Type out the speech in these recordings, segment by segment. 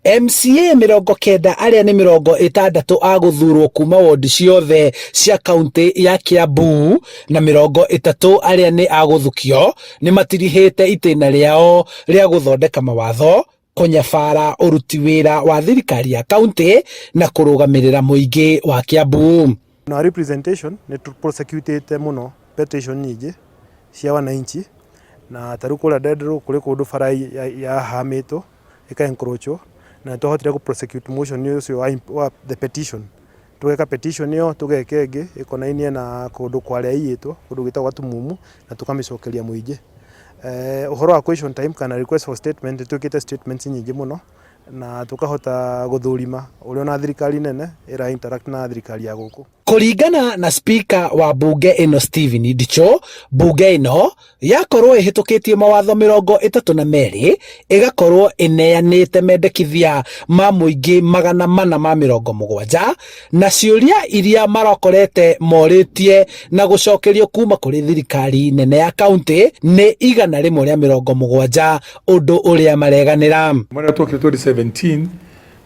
MCA 90 arĩa nĩ 60 a gũthurwo kuma wondi ciothe cia kaunti ya Kiambu na 30 arĩa nĩ a gũthukio nĩ matirihĩte itĩna rĩao rĩa gũthondeka mawatho, kũnyabara ũruti wĩra wa thirikari ya kaunti na kũrũgamĩrĩra mũingĩ wa Kiambu. Na representation nĩ tũ prosecutĩte mũno petition nyingĩ cia wananchi, na ta rĩu kũrĩa Ndenderũ kũrĩ kũndũ bara yahamĩtwo ĩka encroachwo, na nĩ twahotire gũ prosecute motion ũcio wa the petition. Tũgeka petition ĩyo, tũgeka ĩngĩ ĩkonainie na kũndũ kwarĩa iyĩtwo kũndũ gwĩtagwo Gatumumu, na tũkamĩcokeria mũingĩ. Ũhoro wa question time kana request for statement, nĩ twĩkĩte statements nyingĩ mũno na tũkahota gũthũrima ũrĩa ona thirikari nene ĩra interact na thirikari ya gũkũ. Kũringana na speaker wa bunge ĩno Stephen Ndicho, bunge ĩno yakorwo ĩhĩtũkĩtie mawatho 32, ĩgakorwo ĩneanĩte mendekithia ma mũingĩ 470, na ciũria iria marokorete morĩtie na gũcokerio kuma kũrĩ thirikari nene ya kaunti nĩ 170, ũndũ ũrĩa mareganĩra. Mwena twokire 2017,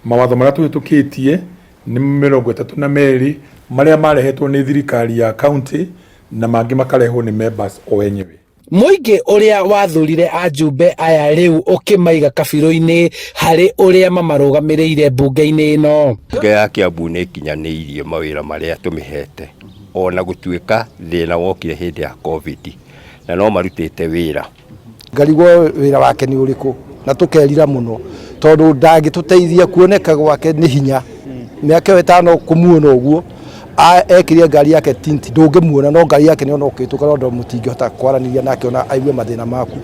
mawatho marĩa tũhĩtũkĩtie nĩ 32 marĩa marehetwo nĩ thirikari ya county na mangĩ makarehwo nĩ members o enyewe. Mũingĩ ũrĩa wathurire ajumbe aya rĩu ũkĩmaiga kabirũ-inĩ harĩ ũrĩa mamarũgamĩrĩire mbunge-inĩ ĩno. Bunge ya Kiambu nĩ ĩkinyanĩirie mawĩra marĩa tũmĩhete, ona gũtuĩka thĩna wokire hĩndĩ ya Covid, na no marutĩte wĩra. Ngarigwo wĩra wake nĩ ũrĩkũ, na tũkerira mũno tondũ ndangĩtũteithia. Kuoneka gwake nĩ hinya, mĩaka ĩyo 5 kũmuona ũguo ekĩrie ngari yake tint, ndũngĩmuona, no ngari yake nĩ ona ũkĩhĩtũka, no mũtingĩhota kwaranĩria nake ona aigue mathĩna maku.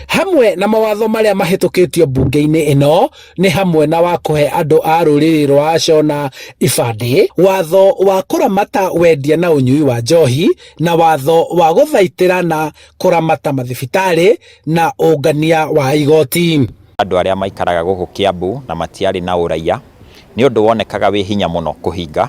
Hamwe na mawatho marĩa mahĩtũkĩtio mbunge-inĩ ĩno nĩ hamwe na wa kũhe andũ a rũrĩrĩ rwa Acona ibandĩ, watho wa kũramata wendia na ũnyui wa njohi, na watho wa gũthaitĩra na kũramata mathibitarĩ na ũngania wa igoti. Andũ arĩa maikaraga gũkũ Kiambu na matiarĩ na ũraiya nĩ ũndũ wonekaga wĩ hinya mũno kũhinga,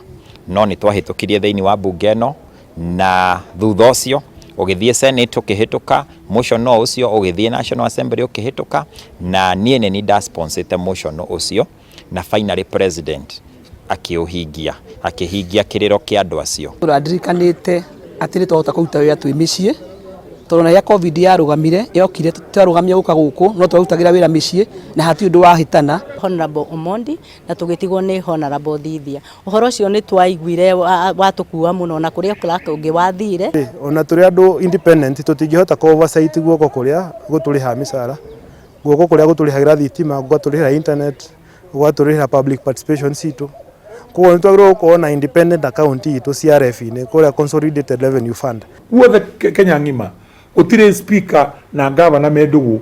no nĩ twahĩtũkirie thĩinĩ wa mbunge ĩno, na thutha ũcio ũgĩthiĩ Senate ũkĩhĩtũka motion, no ũcio ũgĩthiĩ National Assembly ũkĩhĩtũka, na niĩ nĩ niĩ ndasponsĩte motion ũcio, na finally president akĩũhingia, akĩhingia kĩrĩro kĩa andũ acio. Ũrandirikanĩte atĩ nĩ twahota kũruta wĩra twĩ mĩciĩ, tondũ na rĩrĩa Covid yarũgamire, yokire twarũgamia gũka gũkũ, no twarutagĩra wĩra mĩciĩ na hatirĩ ũndũ wahĩtana. Honorable Omondi na tũgĩtigwo nĩ Honorable Thithia. Ũhoro ũcio nĩ twaiguire watũkua mũno, na kũrĩa clerk ũngĩ wathire. Ona tũrĩ andũ independent, tũtingĩhota kũ oversight guoko kũrĩa gũtũrĩhaga mĩcara, guoko kũrĩa gũtũrĩhagĩra thitima, gũgatũrĩhĩra internet, gũgatũrĩhĩra public participation citũ. Koguo nĩ twagĩrĩirwo gũkorwo na independent account itũ CRF-inĩ kũrĩa, Consolidated Revenue Fund. Guothe Kenya ng'ima gũtirĩ speaker na gavana me ndũgũ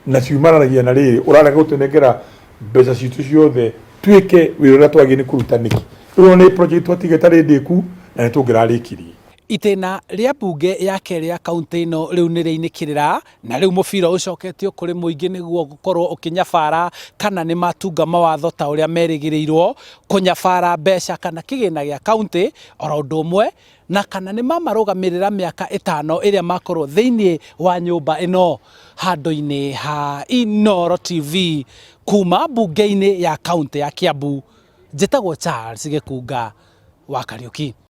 na ciumananagia na rĩrĩ ũrarega gũtũnengera mbeca citũ ciothe twĩke wĩra ũrĩa twagĩrĩire nĩ kũruta nĩkĩ. Rĩu nĩ project twatiga ĩtarĩ ndĩku na nĩ tũngĩrarĩkirie. Itĩna rĩa mbunge ya kerĩ ya kaunti ĩno rĩu nĩ rĩinĩkĩrĩra, na rĩu mũbira ũcoketio kũrĩ mũingĩ nĩguo gũkorwo ũkĩnyabara kana nĩ matunga mawatho ta ũrĩa merĩgĩrĩirwo, kũnyabara mbeca kana kĩgĩna gĩa kaunti oro ũndũ ũmwe, na kana nĩ mamarũgamĩrĩra mĩaka 5 ĩrĩa makorwo thĩinĩ wa nyũmba ĩno. Handũ-inĩ ha Inooro TV kuma mbunge-inĩ ya kaunti ya Kiambu, njĩtagwo Charles Gĩkunga wa Kariũki.